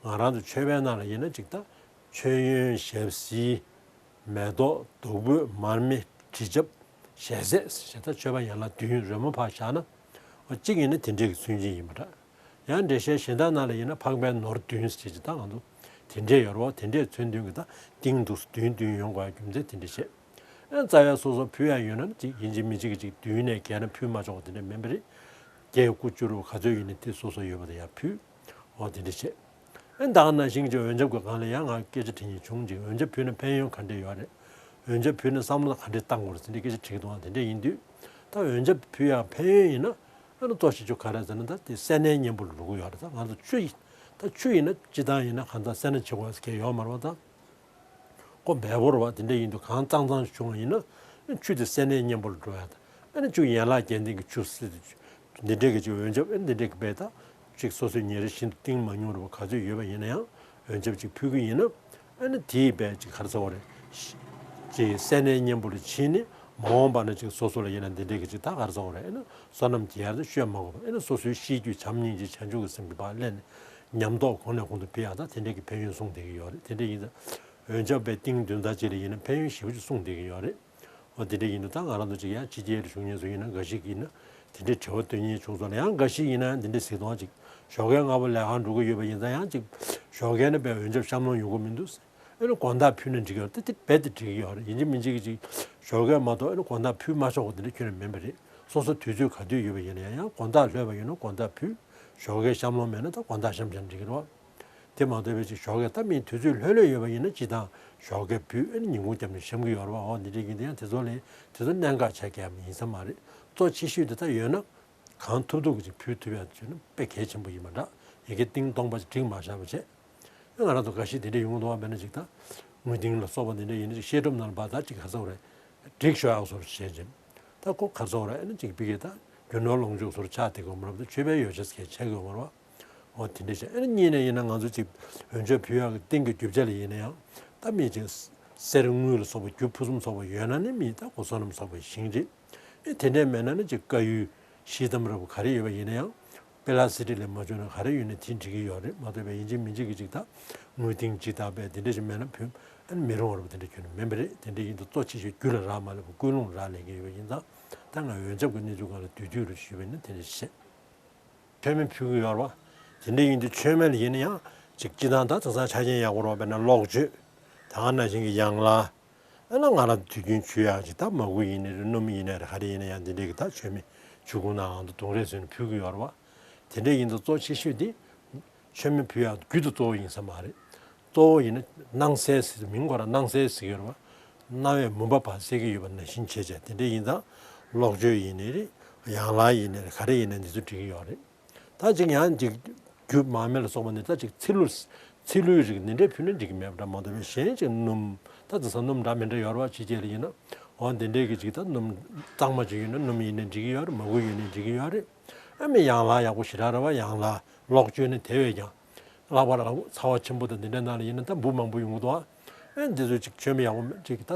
ང་རང་ཚོ་མཆོད་པའི་ནང་ལ་ཡིན་ན་ཅིག་ད་མཆོད་ཡོན་ཞབས་བསིལ། མེ་ཏོག་བདུག་སྤོས་མར་མེ་དྲི་ཆབ་ཞལ་ཟས་ཞེས་ད་མཆོད་པ་ཡན་ལག་བདུན་རོལ་མོ་ཕར་བཞག་ན། གཅིག་ཡིན་ན་དེ་འདྲའི་གི་ཚུལ་བཞིན་ཡིན་པ་འདྲ། ཡང་འགྲེལ་བཤད་གཞན་དག་ནང་ལ་ཡིན་ན་འཕགས་པའི་ནོར་བདུན་ཞེས་ཅིག་ད་ང་ཚོ་དེ་འདྲས་ཡོད་རེད་བ། དེ་འདྲས་མཚོན་དོན་གྱི་ད་ཏིང་འདུག་སེ་བདུན་བདུན་ཡོང་དགོས་ཡ་རྒྱུ་མཚན་དེ་འདྲས་བཤད། ཡང་རྩ་བའི་སོ་སོ་ཕུལ་ཡ་ཡོད་ན་ཅིག་ཡིན་གཅིག་མིན་གཅིག་གི་ཅིག་བདུན་ནས་བརྒལ་ན་ཕུལ་མ་ཆོག་པ་དེ་འདྲས་མིན་པ་རེད། བརྒྱད་དགུ་བཅུ་རུ་ག་ཚོད་ཡིན་ན་དེ་སོ་སོ་ཡོད་པ་དེ་ཡར་ཕུལ། འོ་དེ་འདྲས་བྱས། ཨེ་ད་ག་ནང་བཞིན་གྱི་འོན་ཆབ་ཀྱི་སྒང་ལ་ཡང་ང་སྐད་ཆ་དྲིས་མཁན་བྱུང་ཅིག་འོན་ཆབ་ཕུལ་ན་ཕན་ཡོན་ག་འདྲས་ཡོད་རེད། འོན་ཆབ་ཕུལ་ན་བསམ་བློ་ག་འདྲས་བཏང་དགོས་རེད་ཟེར་འདྲས་སྐད་ཆ་དྲིས་འདུག་དེ་འདྲས་ཡིན་དུས། ད་འོན་ཆབ་ཕུལ་ཡག་ཕན་ཡོན་ཡིན་ན། ཨ་ནི་གཙོ་ཆེ་ཤོས་ག་རེ་ཟེར་ན་ད་དེ་སེམས་ནད་གཉེན་པོ་ལ་འགྲོ་གི་ཡོད་རེད། ད་ང་ཚོ་ཆུ་ཡིན། ད་ཆུ་ཡིན་ན་སྤྱིར་བཏང་ཡིན་ན་གང་ལྟར་སེར་སྣ་བྱེད་དགོས་ཟེར་མཁན་ཡོད་མ་རེད་བ་ད། ཁོ་འབེལ་པོ་རེད་བ། དེ་འདྲ་ཡིན་དུས་གང་གཙང་གཙང་ཞིག་བྱུང་བ་ཡིན་ན། ཆུ་དེ་སེམས་ནད་གཉེན་པོ་ལ་འགྲོ་ཡ་ད། ཨ་ནི་ཆུ་ཡན་ལག་བརྒྱད་ལྡན་གྱི་ཆུ་སྲིད་དེ་ཆུ། འདི་འདྲས་ཀྱི་ཅིག་འོན་ཆབ་ཨ་ནི་འདི་འདྲས་ཀྱི་བས་ད། ཅིག་སོ་སོའི་ཉིན་རེ་བཞིན་དུ་ཏིང་མ་ཉུང་རུ་བ་ག་ཚོད་ཡོད་པ་ཡིན་ན་ཡང་འོན་ཆབ་ཅིག་ཕུལ་གྱི་ཡིན་ན། ཨ་ནི་དེའི་བས་ཅིག་ག་རེ་ཟེར་དགོས་རེད། ཅིག་སེམས་ནད་གཉེན་པོ་ལ་ཕྱིན་ནས་མ་འོངས་པ་ན་ཅིག་སོ་སོ་ལ་ཡིན་ན་འདི་འདྲས་ཀྱི་ཅིག་ད་ག་རེ་ཟེར་དགོས་རེད། ཨ་ནི་བསོད་ནམས་རྒྱས་ཡ་ད་ཤོད་མ་དགོས་པ། ཨ་ནི་སོ་སོའི་ཤེས་རྒྱུད་བྱམས་སྙིང་རྗེ་བྱང་ཆུབ་ཀྱི་སེམས་ཀྱི་བག་ལེན་ནས་ཉམས་རྟོགས་གོང་ནས་གོང་དུ་འཕེལ་ཡག་ད་དེ་འདྲས་ཀྱི་ཕན་ཡོན་གསུངས་བསྡད་ཀྱི་ཡོད་རེད། དེ་འདྲས་ཡིན་ཙང་འོན་ཆབ་པའི་ཏིང་བདུན་ཚར་གཅིག་ལ་ཡིན་ན་ཕན་ཡོན་ཞེ་པོ་ཅིག་གསུངས་བསྡད་ཀྱི་ཡོད་རེད། འོ་དེ་འདྲ་ཡིན་དུས་ད་ང་རང་ཚོ་ཅིག་ཡང་ཕྱི་རྒྱལ་རུ་བཞུགས་མཁན་ཚོ་ཡིན་ན་འགའ་ཞིག་ཡིན་ན་དེ་འདྲའི་དྲི་བ་འདོན་མཁན་བྱུང་སོང་ལ། ཡང་འགའ་ཞིག་ཡིན་ན་འདི་འདྲ་ཟེར་དང་ཅིག་ཞོགས་ཀས་སྔ་པོ་ལས་ཀར་འགྲོ་གི་ཡོད་པ་ཡིན་ཙང་ཡང་ཅིག་ཞོགས་ཀས་ནས་དཔེ་འོན་ཆབ་བཤམས་ལོང་ཡོང་གི་མི་འདུག་ཟེར། ཨ་ནི་དགོང་དག་ཕུལ་ན་འགྲིག་གི་ཡོད་རེད། དེ་དེ་རྦད་དེ་འགྲིག་གི་ཡོད་རེད། ཡིན་གཅིག་མིན་གཅིག་གི་ཅིག་ཞོགས་ཀས་མ་གཏོགས་ཨ་ནི་དགོང་དག་ཕུལ་མ་ཆོག་པ་དེ་འདྲ་ཁྱོན་ནས་མིན་པ་རེད། སོ་སོ་དུས་ཚོད་ག་དུས་ཡོད་པ་ཡིན་ན་ཡང་དགོང་དག་ལྷོད་པ་ཡིན་ན་དགོང་དག་ཕུལ། ཞོགས་ཀས་བཤམས་ལོང་མེད་ན་ད་དགོང་དག་བཤམས་བྱས་ན་འགྲིག་གི་རེད་བ། དེ་མ་གཏོགས་པའི་ཅིག་ཞོགས་ཀས་ད་མིའི་དུས་ཚོད་ལྷོད་ལྷོད་ཡོད་པ་ཡིན་ན་སྤྱིར་བཏང་ཞོགས་ཀས་ཕུལ། ཨ་ནི་ཉིན་གུང་བརྒྱབ་ནས་བཤམས་ཀྱི་ཡོད་རེད་བ། འོ་འདི་འདྲ་ཡིན་དུས་ཡང་དེ་ཚོ་ལས་དེ་ཚོ་གནད་འགག་ཆགས་ཀྱི་ཡིན་ས་མ་རེད། གཙོ་ཆེ་ཤོས་དེ་ད་ཡོད་ན་གང་ཐུབ་ཐུབ་ཀྱི་ཅིག་ཕུལ་ཐུབ་ཡ་བྱུང་ན་དཔེ་གལ་ཆེན་པོ་ཡིན་པ་འདྲ། ཡ་གི་ཏིང་སྟོང་པ་ཅིག་བསྒྲིགས་མ་བཞག་པ་བྱས། ང་རང་ཚོ་འགའ་ཞིག་དེ་འདྲ་ཡོང་གི་འདུག་བ། དཔེར་ན་ཅིག་ད་དངུལ་ཏིང་ལ་སོགས་པ་དེ་འདྲ་ཡིན་ན་ཅིག་བཤད་སྒྲུབ་ནང་ལ་བ་ད་ཅིག་ག་རེ་ཟེར་དགོས་རེད། བསྒྲིགས་ཤོག་ཡག་བཟོ་འདྲ་བྱས་ཅིང་། ད་ཁོ་ག་རེ་ཟེར་དགོས་རེད། ཨ་ནི་ཅིག་ཕ་གི་ད་རྒྱུ་ནོར་ལོངས་སྤྱོད་བཟོ་འདྲ་ཆགས་བསྡད་ཀྱི་ཡོད་མ་རེད་བ། ད་མཆོད་པའི་ཡོ་བྱད་ཟེར་མཁན་ཆགས་ཀྱི་ཡོད་མ་རེད་བ། འོ་དེ་འདྲ་བྱས། ཨ་ནི་གཉིས་ནས་ཡིན་ན་ང་ཚོ་ཅིག་འོན་ཆབ་ཕུལ་ཡག་གི་ཏིང་གི་རྒྱུ་ཆ་ལ་ཡིན་ན་ཡང་ད་མི་ཅིག་གསེར་དངུལ་ལ་སོགས་པ་རྒྱུ་ཕུན་སུམ་ཚོགས་པ་ཡོད་ན་ནི་མི་ད་ཁོ་བསོད་ནམས་བསགས་པའི་ཞིང་རེད། ཨེ་དེ་འདྲས་མེད་ན་ནི་ཅིག་དཀར་ཡོལ་ཤེལ་དམ་ར་བ་ག་རེ་ཡོད་པ་ཡིན་ན་ཡང་པེ་ལ་སི་ཊིག་ལས་མ་བྱུང་ན་ག་རེ་ཡོད་ན་དེ་འགྲིག་གི་ཡོད་རེད། མ་གཏོགས་པའི་ཡིན་གཅིག་མིན་གཅིག་གི་ཅིག་ད་དངུལ་ཏིང་ཅིག་ད་པས་དེ་འདྲས་ཅིག་མེད་ན་ཕུལ་ཨ་ནི་མི་རུང་བ་རེད་པ། དེ་འདྲས་ཁྱོན་ནས་མིན་པ་རེད། དེ་འདྲས་ཡིན་དུས་གཙོ་ཆེ་ཤོས་རྒྱུ་ལ་རག་མ་ལས་པ་ཀུན་སློང་རག་ལས་ཀྱི་ཡོད་པ་ཡིན་ཙང་། ད་ང་འོན་ཆབ་ཀྱི་གནས་ཚུལ་སྒང་ལ་བསྡུས་བསྡུས་རུ་ཞུས་པ་ཡིན་ན་དེ་འདྲས་བཤད། མཆོད་མེ་ཕུལ་གྱི་ཡོད་རེད་བ། དེ་འདྲ་ཡིན་དུས་མཆོད་མེ་ལ་ཡིན་ན་ཡང་ཅིག་སྤྱིར་བཏང་ད་དེང་སང་ཆ་རྐྱེན་ཡག་པོ་རེད་བ། དཔེར་ན་གློག་མཆོད། ད་ག་ནང་བཞིན་གྱི་ཡང་ལ། ཨ་ན་ང་རང་དུས་རྒྱུན་མཆོད་ཡག་ཅིག་ད་མ་གུ་ཡིན་ནའི་རེད། སྣུམ་ཡིན་ནའི་རེད། ག་རེ་ཡིན་ན་ཡང་འདི་འདྲའི་གི་ད་མཆོད་མེ་ཆུ་ཁུང་ནང་ང་ཚོ་དུང་རས་བཟོས་ནས་ཕུལ་གྱི་ཡོད་རེད་བ། དེ་འདྲ་ཡིན་དུས་གཙོ་ཆེ་ཤོས་དེ་མཆོད་མེ་ཕུལ་ཡག་རྒྱུ་དེ་གཙོ་བོ་ཡིན་ས་མ་རེད། གཙོ་བོ་ཡིན་ན་སྣང་གསལ་ཟེར། མིང་ཁོ་རང་སྣང་གསལ་ཟེར་གྱི་ཡོད་རེད་བ། རྣ་བས་མུན་པ་བར་སེལ་གྱི་ཡོད་པ་ནང་བཞིན་བྱས་བྱས། དེ་འདྲ་ཡིན་ཙང་གློག་མཆོད་ཡིན་ནའི་རེད། ཡང་ལ་ཡིན་ནའི་རེད། ག་རེ་ཡིན་ནའི་འདི་ཚོ་འགྲིག་གི་ཡོད་རེད། ད་ཅིག་ཡང་ཅིག་རྒྱུ་མར་མེ་ལ་སོགས་པ་ནི་ད་ཅིག་ཚིལ་ལུ། ཚིལ་ལུའི་རིགས་འདི་འདྲའི་ཕུལ་ན་འགྲིག་གི་མེད་པ་འདྲ་མ་གཏོགས་པའི་གཞན་ཅིག་སྣུམ། ད་དེང་སང་སྣུམ་འདྲ་མི་འདྲ་ཡོད་རེད་བ། ཕྱི་རྒྱལ་ལ་ཡིན་ན། འོ་འདི་འདྲའི་གི་ཅིག་ད་སྣུམ་གཙང་མ་ཅིག་ཡོད་ན་སྣུམ་ཡིན་ནའི་འགྲིག་གི་ཡོད་རེད། མ་གུ་ཡོད་ནའི་འགྲིག་གི་ཡོད་རེད། ཨ་མི་ཡང་ལ་ཡག་པོ་ཞེ་དྲག་རེད་བ། ཡང་ལ་གློག་བཅོས་ནི་དེ་བས་ཀྱང་། ལྷག་པར་ཚ་བ་ཆེན་པོ་དང་འདི་འདྲའི་ནང་ལ་ཡིན་ན་ད་འབུ་མང་པོ་ཡོང་གི་འདུག་ཨ། ཨེ་འདི་ཚོ་ཅིག་མཆོད་མེ་ཡག་པོ་མེད་ཅིག་ད་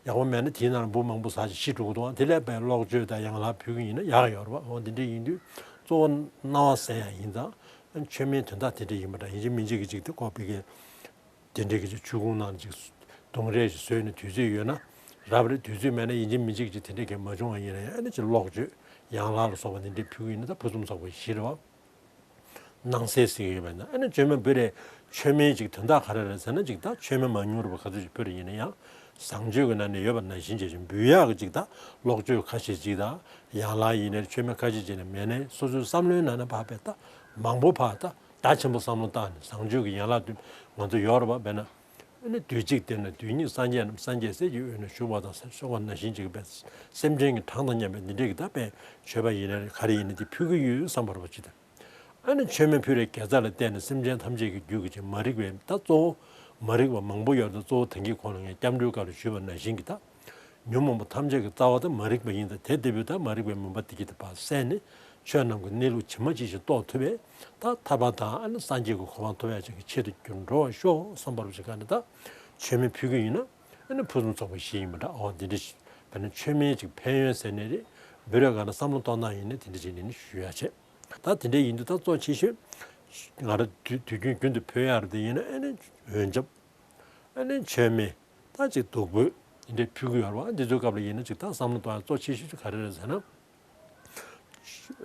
ཡག་པོ་མེད་ན་དེའི་ནང་ལ་འབུ་མང་པོ་ཟ་ཅིག་ཤི་འགྲོ་གི་འདུག་ཨ། དེ་ལས་པའི་གློག་བཅོས་དང་ཡང་ལ་ཕུལ་གི་ཡིན་ན་ཡག་ཡོད་རེད་བ། འོ་འདི་འདྲ་ཡིན་དུས་གཙོ་བོ་སྣང་བ་གསལ་ཡག་ཡིན་ཙང་། ཨ་མཆོད་མེའི་དོན་དག་དེ་འདྲ་ཡིན་པ་འདྲ། ཡིན་གཅིག་མིན་གཅིག་གི་ཅིག་དེ་ཁོ་པའི་གི་དེ་འདྲའི་གི་ཅིག་ཆུ་ཁུང་ནང་ཅིག་དུང་རས་ཅིག་བཟོས་ནས་དུས་ཚོད་ཡོད་ན་རབ་རེད། དུས་ཚོད་མེད་ན་ཡིན་གཅིག་མིན་གཅིག་ཅིག་དེ་འདྲའི་གི་མ་བྱུང་བ་ཡིན་ན་ཡང་ཨ་ནི་ཅིག་གློག་བཅོས་ཡང་ལ་ལ་སོགས་པ་དེ་འདྲའི་ཕུལ་གི་ཡིན་ན་ད་ཕུན་སུམ་ཚོགས་པ་ཞིག་རེད་བ། སྣང་གསལ་ཟེར་གྱི་ཡོད་པ་ཡིན་ན། ཨ་ནི་མཆོད་མེ་འབུལ་རེད། མཆོད་མེའི་ཅིག་དོན་དག་ག་རེ་རེད་ཟེར་ན། ཅིག་ད་མཆོད་མེ་མ་ཉུང་རུ་བ་ག་ཚོད་ཅིག་འབུལ་རེ་ཡིན་ན་ཡང་ བཟང་སྤྱོད་ཀྱི་ནང་ནས་ཡོད་པ་ནང་བཞིན་བྱས་ཤིང་འབུལ་ཡག་གི་ཅིག་དང་ལོག་སྤྱོད་ཁ་ཤས་ཅིག་དང་ཡན་ལག་ཡིན་ནའི་མཆོད་མེ་ཁ་ཤས་ཅིག་ནས་མེད་ནའི་སོ་སོའི་བསམ་བློའི་ནང་ནས་ཕར་དཔེ་ད་མང་པོ་ཕར་ད་རྒྱ་ཆེན་པོ་བསམ་བློ་བཏང་ནས་བཟང་སྤྱོད་ཀྱི་ཡན་ལག་དུ་ང་ཚོ་ཡོད་རེད་པ། དཔེར་ན་ཨ་ནི་དུས་གཅིག་དེ་ན་དུས་གཉིས་སངས་རྒྱས་རྣམས་སངས་རྒྱས་སྲས་ཀྱི་དབུས་ན་བཞུགས་པ་དང་ཟེར་ཤོག་པ་ནང་བཞིན་ཅིག་པའི་སེམས་ཅན་གྱི་གྲངས་དང་མཉམ་པའི་འདི་འདྲས་ཀྱི་ད་དཔེ་མཆོད་པ་ཡིན་ནའི་ག་རེ་ཡིན་ནའི་དེ་ཕུལ་གྱི་ཡོད་བསམ་པ་རེད་པ་ཅིག་དང་། ཨ་ནི་མཆོད་མེ་ཕུལ་བའི་དགེ་རྩ་ལ་བརྟེན་ནས་སེམས་ཅན་ཐམས་ཅད་ཀྱི་རྒྱུད་ཀྱི་ཅིག་མ་རིག་པའི་ད་གཙོ་བོ་མ་རིག་པ་མང་པོ་ཡོད་རེད། གཙོ་བོ་ད་གིན་གོང་ལ་ངས་སྐྱབས་འགྲོའི་སྐབས་ལ་ཞུས་པ་ནང་བཞིན་གྱི་ད་ཉོན་མོངས་པ་ཐམས་ཅད་ཀྱི་རྩ་བ་ད་མ་རིག་པ་ཡིན། ད་དེ་ལྟ་བུའི་ད་མ་རིག་པའི་མུན་པ་དེ་གྱིས་ད་ཕར་བསལ་ནས་ཆོས་རྣམས་ཀྱི་གནས་ལུགས་ཇི་མ་ཇི་བཞིན་རྟོགས་ཐུབ་པའི་ད་ཐར་པ་དང་ཨ་ནི་སངས་རྒྱས་ཀྱི་གོ་འཕང་ཐོབ་ཡག་ཅིག་གི་ཆེད་དུ་འགྱུར་འགྲོ་བར་ཤོག་བསམ་པ་རུ་ཅིག་ག་ནས་ད་མཆོད་མེ་ཕུལ་གྱི་ཡིན་ན་ཨ་ནི་ཕུན་སུམ་ཚོགས་པ་ཞིག་ཡིན་པ་འདྲ། འོ་འདི་འདྲ་ཞིག་དཔེར་ན་མཆོད་མེ་ཅིག་ཕན་ཡོན་ཟེར་ནའི་རེད། འབུལ་རེས་ག་ན་བསམ་བློ་གཏོང་སྟངས་ཡིན་ནའི་དེ་འདྲ་ཅིག་ནས་ནི་ཞུ་ཡག་བྱས། ད་དེ་འདྲ་ཡིན་དུས་ད་གཙོ་ཆེ་ཤོས་ང་རང་དུས་དུས་རྒྱུན་རྒྱུན་དུ་ཕུལ་ཡག་རེད་དེ་ཡིན་ན་ཨ་ནི་འོན་ཆབ། ཨ་ནི་མཆོད་མེ། ད་ཅིག་བདུག་སྤོས་དེ་འདྲ་ཕུལ་གྱི་ཡོད་རེད་པ། འདི་ཚོའི་སྐབས་ལ་ཡིན་ན་ཅིག་ད་བསམ་བློ་གཏོང་ཡག་གཙོ་ཆེ་ཤོས་ཅིག་ག་རེ་རེད་ཟེར་ན།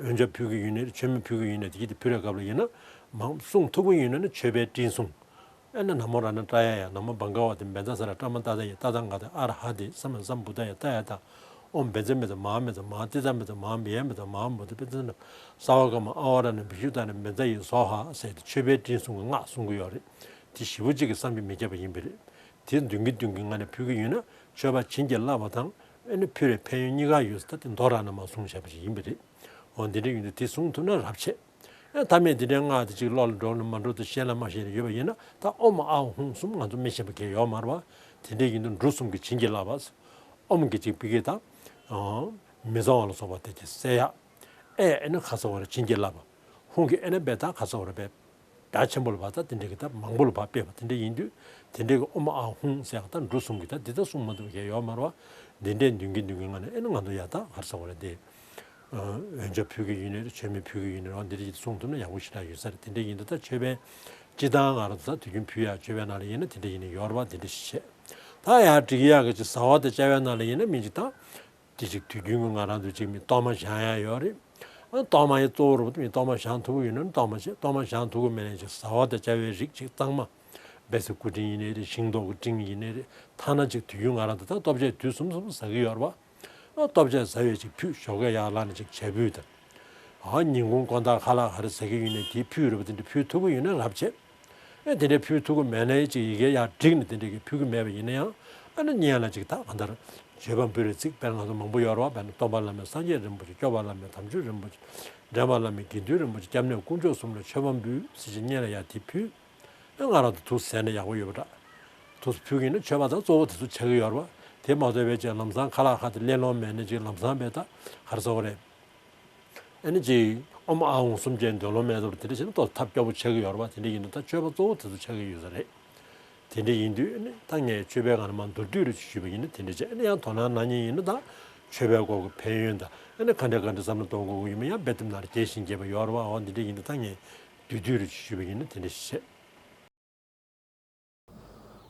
འོན་ཆབ་ཕུལ་གྱི་ཡོད་ནའི་མཆོད་མེ་ཕུལ་གྱི་ཡོད་ནའི་དེ་གྱིས་དེ་ཕུལ་བའི་སྐབས་ལ་ཡིན་ན་མང་གསུང་ཐུབ་ཀྱི་ཡོད་ན་ནི་མཆོད་པའི་སྤྲིན་གསུང་། ཨེ་ན་ན་མོ་ར་ན་ཏྲ་ཡ་ཡ། ན་མོ་བྷ་ག་ཝ་ཏེ་བཛྲ་ས་ར་པྲ་མ་ཏ་ཛ་ཡེ་ཏ་ཛ་ག་ཏེ་ཨ་ར་ཧ་ཏེ་ས་མ་ས་བུ་ཏ་ཡ་ཏ་ཡ་ཏ། ཨོཾ་བཛྲ་མེ་ཛ་མ་ཧཱ་མེ་ཛ་མ་ཧཱ་ཏེ་ཛ་མེ་ཛ་མ་ཧཱ་བི་ཡ་མེ་ཛ་མ་ཧཱ་བོ་དྷེ་བཛྲ་ན། ས་ཝ་ག་མ་ཨ་ཝ་ར་ན་བི་ཤུ་ཏ་ན་བཛྲ་ཡེ་སྭཱ་ཧཱ་ཟེར་ཏེ་མཆོད་པའི་སྤྲིན་གསུང་གི་སྔགས་གསུང་གི་ཡོད་རེད། དེ་ཞེ་པོ་ཅིག་གི་བསམ་གྱིས་མི་ཁྱབ་པ་ཡིན་པ་རེད། དེ་མདུན་གྱི་མདུན་གྱི་ངང་ནས་ཕུལ་གྱི་ཡོད་ན་མཆོད་པ་བྱིན་གྱིས་བརླབས་པ་དང་ཨེ་ནི་ཕུལ་བའི་ཕན་ཡོན་གཉིས་ཀ་ཡོད་ཟེར་ད་དེ་མདོ་ར་ན་མ་གསུངས་བཞག་པ་ཞིག་ཡིན་པ་རེད། འོ་འདི་འདྲ་ཡིན་དུས་དེ་གསུང་ཐུབ་ན་རབ་ཆེ། ཨེ་ཐ་མའི་འདི་འདྲའི་སྔགས་དེ་གཅིག་བློ་ལ་འགྲོ་ན་མ་འགྲོ་དང་ཤེས་ན་མ་ཤེས་ན་ཡོད་པ་ཡིན་ན་ད་ཨོཾ་ཨཱཿཧཱུྃ་གསུམ་ང་ཚོ་མི་ཤེས་པ་གང་ཡང་ཡོད་མ་རེད་པ། དེ་འདྲ་ཡིན་དུས་འབྲུ་གསུམ་གྱིས་བྱིན་གྱིས་བརླབས་པ། ཨོཾ་གྱིས་གཅིག་པི་ཀའི་ད། མི་གཙང་བ་ལ་སོགས་པ་དེ་གྱིས་བསལ་ཡག་ཨེ་ཨེ་ནི་ཁ་ཚ་བོ་ར་བྱིན་གྱིས་བརླབས་པ། ཧཱུྃ་གིས་ཨེ་ནི་བས་ད་ཁ་ཚ་བོ་ར་བས། རྒྱ་ཆེན་པོ་ལ་བ་ད་དེ་འདྲ་གི་ད་མང་པོ་ལ་བ་སྤེལ་བ་དེ་འདྲ་ཡིན་དུས་དེ་འདྲ་གི་ཨོཾ་ཨཱཿཧཱུྃ་ཟེར་ཡག་ད་འབྲུ་གསུམ་གྱིས་ད་འདི་ད་གསུང་མ་ཐུབ་པ་གང་ཡང་ཡོད་མ་རེད་པ། འདི་འདྲའི་མདུན་གྱི་མདུན་གྱི་ངང་ནས་ཨེ་ནི་ང་ཚོ་ཡ་ད་ཁ་ཚ་བོ་ར་དེ། འོན་ཆབ་ཕུལ་གྱི་ཡོད་ནའི་རེད། མཆོད་མེ་ཕུལ་གྱི་ཡོད་ནའི་རེད། འོ་འདི་འདྲ་ཅིག་གསུང་ཐུབ་ན་ཡག་པོ་ཞེ་དྲག་ཡོད་ས་རེད། དེ་འདྲ་ཡིན་དུས་ད་མཆོད་པའི་སྤྱིར་བཏང་ང་རང་ཚོ་ད་དུས་རྒྱུན་ཕུལ་ཡག་མཆོད་པའི་ནང་ལ་ཡིན་ན་དེ་འདྲ་ཡིན་ནའི་ཡོད་རེད་པ། དེ་འདྲ་ཞིག་བྱས། ད་ཡར་སྒྲིག་ཡག་གི་ཅིག་བཟའ་བ་དང་བཅའ་བའི་ནང་ལ་ཡིན་ན་མི་ཅིག་ད། དེ་ཅིག་དུས་རྒྱུན་གྱི་ང་རང་ཚོ་ཅིག་མི་གཏོར་མ་བཞེངས་ཡག་ཡོད་རེད། ཨ་གཏོར་མ་ཡི་གཙོ་བོ་རུ་མི་གཏོར་མ་བཞེངས་ཐུབ་ཀྱི་ཡོད་ན་གཏོར་མ་བཞེངས། གཏོར་མ་བཞེངས་ཐུབ་ཀྱི་མེད་ན་ཅིག་བཟའ་བ་དང་བཅའ་བའི་རིགས་ཅིག་གཙང་མ། བལ་ཚི་སྐུ་བྲིང་ཡིན་ནའི་རེད། ཤིང་ཏོག་གི་བྲིང་ཡིན་ནའི་རེད། ཐ་ན་ཅིག་དུས་རྒྱུན་ང་རང་ཚོ་ད་ལྟོ་ཆས་དུས་གསུམ་གསུམ་ཟ་གི་ཡོད་རེད་པ། ཨ་ལྟོ་ཆས་ཟ་བའི་ཅིག་ཕུད་ཞོགས་ཀས་ཡར་ལངས་ནས་ཅིག་ཇ་ཕུད་དང་། ཨ་ཉིན་གུང་དགོང་དག་ཁ་ལག་ག་རེ་ཟ་གི་ཡོད་ནའི་དེའི་ཕུད་རེད་པ། དེ་འདྲ་ཕུད་ཐུབ་ཀྱི་ཡོད་ན་རབ་བྱེད། ཨེ་དེ་འདྲའི་ཕུལ་ཐུབ་ཀྱི་མེད་ནའི་ཅིག་ཡི་གེ་ཡར་བསྒྲིགས་ནས་དེ་འདྲའི་གི་ཕུལ་གྱི་མེད་པ་ཡིན་ན་ཡང་ཨ་ནི་སྔོན་ལ་ཅིག་ད་གང་ལྟར་བརྗོད་པ་འབུལ་བའི་ཚིག་དཔེར་ན་ང་ཚོ་མང་པོ་ཡོད་རེད་པ། དཔེར་ན་སྟོན་པ་བླ་མེད་སངས་རྒྱས་རིན་པོ་ཆེ། སྐྱོབ་པ་བླ་མེད་དམ་ཆོས་རིན་པོ་ཆེ། འདྲེན་པ་བླ་མེད་དགེ་འདུན་རིན་པོ་ཆེ། སྐྱབས་གནས་དཀོན་མཆོག་གསུམ་ལ་མཆོད་པ་འབུལ་ཟེར་ཅིག་སྔོན་ལ་ཡར་དེ་ཕུལ། ཨེ་ང་རང་ཚོ་ཐུགས་ཟེར་ན་ཡག་པོ་ཡོད་པ་འདྲ། ཐུགས་ཕུལ་གྱི་ཡིན་ན་མཆོད་པ་ད་གཙོ་བོ་དེ་ཚོ་ཆགས་ཀྱི་ཡོད་རེད་པ། དེ་མ་གཏོགས་པའི་ཅིག་ལམ་སང་ཁ་ལག་ཁ་དེ་ལེན་ལོང་མེད་ནའི་ཅིག་ལམ་སང་བས་ད་ག་རེ་ཟེར་དགོས་རེད། ཨ་ནི་ཅིག་ཨོཾ་ཨཱཿཧཱུྃ་གསུམ་གྱི་འདོན་ལོང་མེད་དོ། དེ་འདྲ་བྱས་ན་ཏོག་ཐབས་སྐྱོ་པོ་ཆགས་ཀྱི་ཡོད་རེད་པ། དེ་འདྲ་ཡིན་དུས་ད་མཆོད་པ་གཙོ་བོ་དེ་ཚོ་ཆགས་ཀྱི་ཡོད་ས་རེད། དེ་འདྲ་ཡིན་དུས་ཨ་ནི་ད་ངས་མཆོད་པའི་སྒང་ལ་མར་མདོར་བསྡུས་རེ་ཞུས་པ་ཡིན་ན་དེ་འདྲ་བྱས། ཨ་ནི་ཡང་དོ་སྣང་གནང་མཁན་ཡིན་ན་ད་མཆོད་པའི་སྐོར་གྱི་ཕན་ཡོན་དང་ཨ་ནི་ག་འདྲ་ག་འདྲ་བསམ་བློ་གཏོང་དགོས་ཀྱི་ཡོད་མེད་ཡང་དཔེ་དེབ་ནང་ལ་རྒྱས་ཤིང་རྒྱས་པ་ཡོད་རེད་པ། འོ་འདི་འདྲ་ཡིན་དུས་ད་ངས་བསྡུས་བསྡུས་རེ་ཞུས་པ་ཡིན་ན་དེ་འདྲ་ཞིག་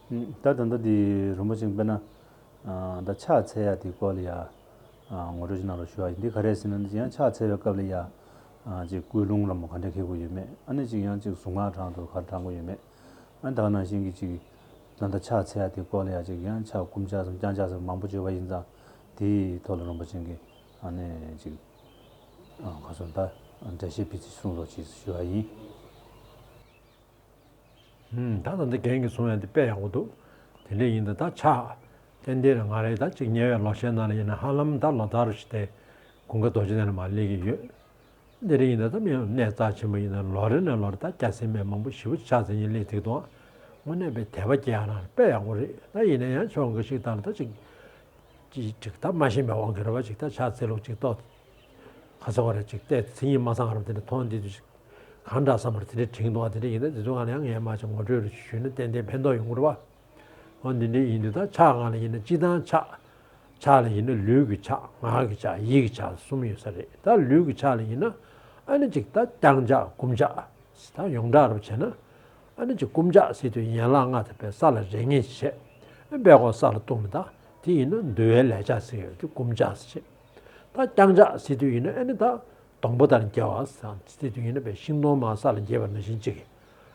བྱས། ད་ད་ལྟ་འདི་རིན་པོ་ཆེ་དཔེར་ན་ད་ཕྱག་འཚལ་ཡ་དེའི་སྐོར་ལ་ཡ་ངོ་སྤྲོད་ཅིག་གནང་རོགས་ཞུ་བ་ཡིན། འདི་ག་རེ་ཟེར་ན་འདི་ཡང་ཕྱག་འཚལ་བའི་སྐབས་ལ་ཡ་ཅིག་སྐུལ་སློང་ར་མོ་ག་འདྲ་འཁེལ་དགོས་ཡོད་མེད། ཨ་ནི་ཅིག་ཡང་ཅིག་གཟུངས་སྔགས་བགྲང་དུས་ག་རེ་བགྲང་དགོས་ཡོད་མེད། ཨ་ནི་ད་ག་ནང་བཞིན་གྱི་ཅིག་ད་ལྟ་ཕྱག་འཚལ་ཡ་དེའི་སྐོར་ལ་ཡ་ཅིག་ཡང་ཕྱག་བསྐུམ་ཕྱག་སམ་བརྐྱང་ཕྱག་སམ་མང་པོ་བརྗོད་པ་ཡིན་ཙང་དེའི་ཐོག་ལ་རིན་པོ་ཆེ་གིས་ཨ་ནི་ཅིག་ག་སོང་ད་འགྲེལ་བཤད་ཕི་ཚིག་གསུང་རོགས་ཅིག་ཞུ་བ་ཡིན། ད་ད་འདི་རྒན་གྱིས་གསུང་ཡ་འདི་དཔེ་ཡག་པོ་འདུག་དེ་འདྲ་ཡིན་ད་ད་ཕྱག་ཏན་ཏན་རེད། ང་རའི་ད་ཅིག་ཉེ་བའི་ལོ་ཤས་ནང་ལ་ཡིན་ན་ཧ་ལམ་ད་ལོ་ལྟར་ཞིག་དེ་ཀུན་དགའ་རྡོ་རྗེ་གདན་ལ་མར་སླེབས་ཀྱི་ཡོད། དེ་འདྲ་ཡིན་ད་ད་མི་གནས་རྩ་ཆེན་པོ་ཡིན་ན་ལོ་རེ་ནས་ལོ་རེ་ད་སྐྱ་སེར་སྨན་མང་པོ་ཞེ་པོ་ཕྱག་འཚལ་མཁན་སླེབས་ཐིག་དང་། དངོས་གནས་དཔེ་དད་པ་སྐྱེ་ཡ་ན་དཔེ་ཡག་པོ་རེད། ད་ཡིན་ན་ཡང་ཆོ་ག་ཞིག་ད་ལ་ད་ཅིག་ཅིག་ཅིག་ད་མ་ཤེས་པའི་དབང་གིས་རེད་བ། ཅིག་ད་ཕྱག་འཚལ་ལུགས་ཅིག་ཏོག་ག་ཚོད་བ་རེ་ཅིག་བལྟས་མཚན་ཉིད་མ་ཚང་བ་རེ་དེ་འདྲ་མཐོང་དེ་དུས་ཅིག་གང་འདྲ་བསམ་པར་དེ་འདྲ་དྲན་འདུག་བ། དེ་འདྲ་ཡིན་ན་དེ་ཚོ་ང་ལ་ཡང་ངས་མ་ཅིག་ངོ་སྤྲོད་རེ་ཞུས་ན་ཏན་ཏན་ཕན་ཐོགས་ཡོང་གི་རེད་བ། འོ་འདི་འདྲ་ཡིན་དུས་ད་ཕྱག་སྒང་ལ་ཡིན་ན་སྤྱིར་བཏང་ཕྱག་ཕྱག་ལ་ཡིན་ན་ལུས་ཀྱི་ཕྱག་ངག་གི་ཕྱག་ཡིད་ཀྱི་ཕྱག་གསུམ་ཡོད་ས་རེད། ད་ལུས་ཀྱི་ཕྱག་ལ་ཡིན་ན་ཨ་ནི་ཅིག་ད་བརྐྱང་ཕྱག་བསྐུམ་ཕྱག་ད་ཡོངས་གྲགས་རུ་བྱས་ན་ཨ་ནི་ཅིག་བསྐུམ་ཕྱག་ཟེར་དུས་ཡན་ལག་ལྔ་དང་པའི་ས་ལ་རེག་ངེས་བྱས། ཨ་པད་ཀོ་ས་ལ་གཏུགས་ནས་ད་དེ་ཡིན་ན་འདུལ་བའི་ལས་ཕྱག་ཟེར་ཡོད་དེ་བསྐུམ་ཕྱག་ཟེར་བྱས། ད་བརྐྱང་ཕྱག་ཟེར་དུས་ཡིན་ན་ཨ་ནི་ད་སྡོང་པོ་ལྟར་འགྱེལ་བ་ཟེར་དུས་ཡིན་ན་པའི་ཤིང་སྡོང་མར་ས་ལ་འགྱེལ་བ་ནང་བཞིན་ཅིག་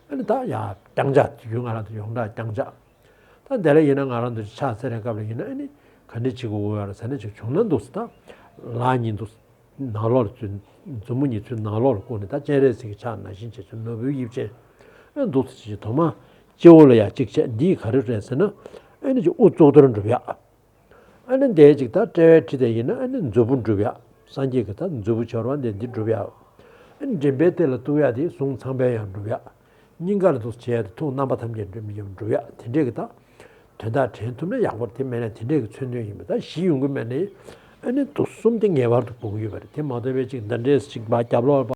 ཨ་ནི་ད་ཡ་བརྐྱང་ཕྱག་དུས་རྒྱུན་ང་རང་ཚོ་ཡོངས་གྲགས་བརྐྱང་ཕྱག་ད་དེ་ལ་ཡིན་ན་ང་རང་ཚོ་ཕྱག་འཚལ་བའི་སྐབས་ལ་ཡིན་ན་ཨ་ནི་ག་འདྲ་བྱེད་དགོས་ཡོད་རེད་ཟེར་ན་ཅིག་བྱུང་ན་འདུག་ཟེར། ད་ལག་གཉིས་འདུག་ཟེར། ནང་ལོགས་ལ་བཙུན། མཛུབ་མོ་གཉིས་ཚུར་ནང་ལོགས་ལ་བསྐུར་ནས་ད་སྤྱན་རས་གཟིགས་ཀྱི་ཕྱག་ནང་བཞིན་བྱས་ཚུར་ནོར་བུའི་དབྱིབས་ཅན། ཨ་འདུག་ཟེར་ཅིག་དོ་མ། སྤྱི་བོ་ལ་ཡ་གཅིག་བྱས། འདིས་ག་རེ་རེད་ཟེར་ན། ཨ་ནི་ཅིག་དབུ་གཙུག་ཏོར་འགྲུབ་ཡག་ཨ་ནི་འདས་ཅིག་ད་དཔྲལ་བའི་ཁྲི་དེ་ཡིན་ན་ཨ་ནི་མཛུབ་བུ་འགྲུབ་ཡག་སངས་རྒྱས་ཀྱི་ད་མཛུབ་བུ་འཆོར་བ་འདི་འདི་འགྲུབ་ཡག་ཨ་ནི་མགྲིན་པའི་སྟེང་ལ་གཏུག་ཡག་དེ་གཟུངས་ཚངས་པའི་ཡང་འགྲུབ་ཡག་སྙིང་ག་ལ་འདུག་བྱས་ཏེ་ཐུགས་རྣམ་པ་ཐམས་ཅད་འགྲིམ་ཡང་འགྲུབ་ཡག་དེ་འདྲས་ཀྱི་ད་དོན་དག་དྲན་ཐུབ་ན་ཡག་པོ་རེད། དེ་མེད་ན་དེ་འདྲས་ཀྱི་མཚོན་དོན་ཡིན་པ། ད་བཞི་ཡོང་གི་མེད་ན་ཨ་ནི་དུག་གསུམ་དེ་ངེས་པར་དུ་དགོས་ཀྱི་ཡོད་པ་རེད། དེ་མ་གཏོགས་པའི་ཅིག་འདི་འདྲས་ཅིག་བ་རྒྱབ་ལོགས་